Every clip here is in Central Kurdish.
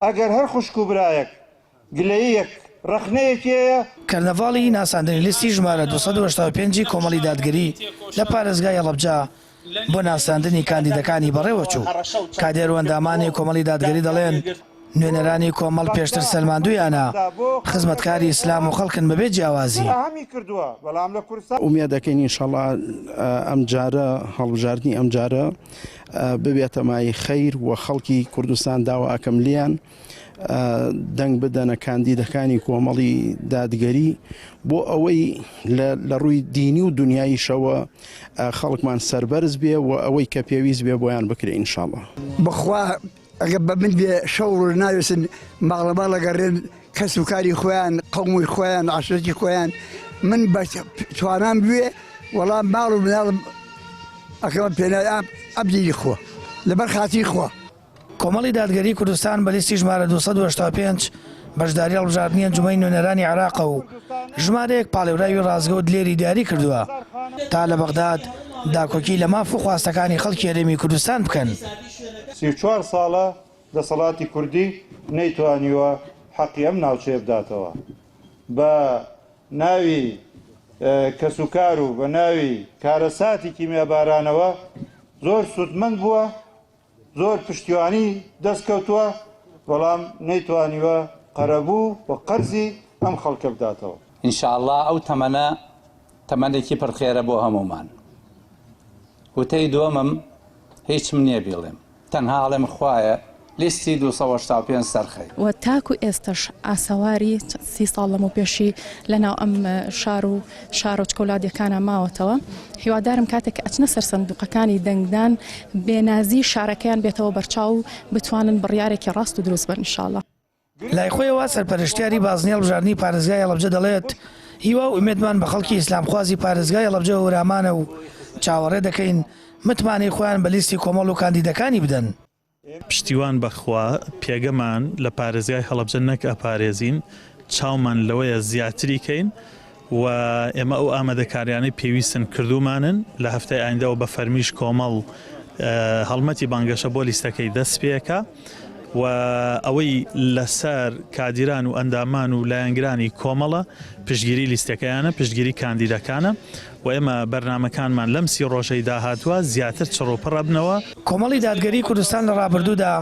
ئەگەر هەر خوشک و برایەک گلەییەک، ڕەخنەیەکی هەیە، کەرنەڤاڵی ناساندنی لیستی ژمارە 285 ی کۆمەڵی دادگەری لە پارێزگای هەڵەبجە بۆ ناساندنی کاندیدەکانی بەڕێوەچوو. کادێر و ئەندامانی کۆمەڵی دادگەری دەڵێن، نوێنەرانی کۆمەڵ پێشتر سەلماندوویانە خزمەتکاری ئیسلام و خەڵکن بەبێ جیاوازی. ئومێد دەکەین ئینشەڵا ئەمجارە هەڵبژاردنی ئەمجارە ببێتە مایەی خەیر و خەڵکی کوردستان داوا ئەکەم لێیان دەنگ بدەنە کاندیدەکانی کۆمەڵی دادگەری بۆ ئەوەی لە ڕووی دینی و دنیاییشەوە خەڵکمان سەربەرز بێ و ئەوەی کە پێویست بێ بۆیان بکرێ ئینشاڵڵا. بەخوا ئەگەر بە من بێ شەو ڕۆژ ناوێسن ماڵە ماڵ ئەگەڕێن کەس و کاری خۆیان قەومی خۆیان عەشرەتی خۆیان من بە توانام بوێ وەڵام ماڵ و مناڵم ئەکەمە پێناوی ئەم ئەم دینی خوا لەبەر خاتری خوا. کۆمەڵی دادگەریی کوردستان بە لیستی ژمارە 285 بەشداری هەڵبژاردنی ئەنجومەنی نوێنەرانی عێراقە و ژمارەیەک پاڵێوراوی ڕاستگۆ و دلێری دیاری کردووە تا لە بەغداد داکۆکی لە ماف و خواستەکانی خەڵکی هەرێمی کوردستان بکەن. 34 ساڵە دەسەڵاتی کوردی نەیتوانیوە حەقی ئەم ناوچەیە بداتەوە بە ناوی کەسوکار و بە ناوی کارەساتی کیمیابارانەوە زۆر سوودمەند بووە زۆر پشتیوانی دەست کەوتووە، بەڵام نەیتوانیوە قەرەبوو و قەرزی ئەم خەڵکە بداتەوە. ان شاء اللە ئەو تەمەنە تەمەنێکی پڕ خێرە بۆ هەموومان. وتەی دووەمم هیچم نییە بیڵێم تەنها ئەڵێم خوایە لیستی 285 سەرخەی. و تاکو ئێستەش ئاسەواری سی ساڵ لەمەوپێشی لەناو ئەم شار و شارۆچکە و لادێکانە ماوەتەوە. هیوادارم کاتێک کە ئەچنە سەر سندوقەکانی دەنگدان بێنازی شارەکەیان بێتەوە بەرچاو و بتوانن بڕیارێکی ڕاست و دروست بەن ان شاءاللە. لای خۆیەوە سەرپەرشتیاری بازنەی هەڵبژاردنی پارێزگای هەڵەبجە دەڵێت، هیوا و ئومێدمان بە خەڵکی ئیسلامخوازی پارێزگای هەڵەبجە هەورامانە و چاوەڕێ دەکەین متمانەی خۆیان بە لیستی کۆمەڵ و کاندیدەکانی بدەن. پشتیوان بەخوا پێگەمان لە پارێزگای هەڵەبجە نەک ئەپارێزین چاومان لەوەیە زیاتری کەین و ئێمە ئەو ئامادەکاریانەی پێویستن کردومانن لە هەفتەی ئایندەوە بە فەرمیش کۆمەڵ هەڵمەتی بانگەشە بۆ لیستەکەی دەست پێکا و ئەوەی لەسەر کادیران و ئەندامان و لایەنگرانی کۆمەڵە پشتگیری لیستەکەیانە پشتگیری کاندیدەکانە و ئێمە بەرنامەکانمان لەم سی ڕۆژەی داهاتووە زیاتر چڕ و پڕ ئەبنەوە. کۆمەڵی دادگەریی کوردستان لە ڕابردوودا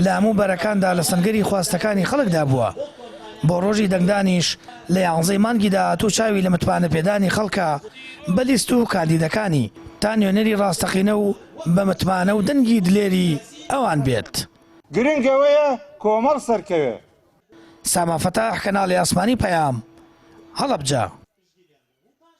لە هەموو بەرەکاندا لە سەنگەری خواستەکانی خەڵکدا بووە، بۆ ڕۆژی دەنگدانیش لە یانزەی مانگی داهاتوو چاوی لە متمانەپێدانی خەڵکە بە لیست و کاندیدەکانی تا نوێنەری ڕاستەقینە و بە متمانە و دەنگی دلێری ئەوان بێت. گرنگ ئەوەیە کۆمەڵ سەرکەوێ. سامان فەتاح، کەناڵی ئاسمانی پەیام، هەڵەبجە.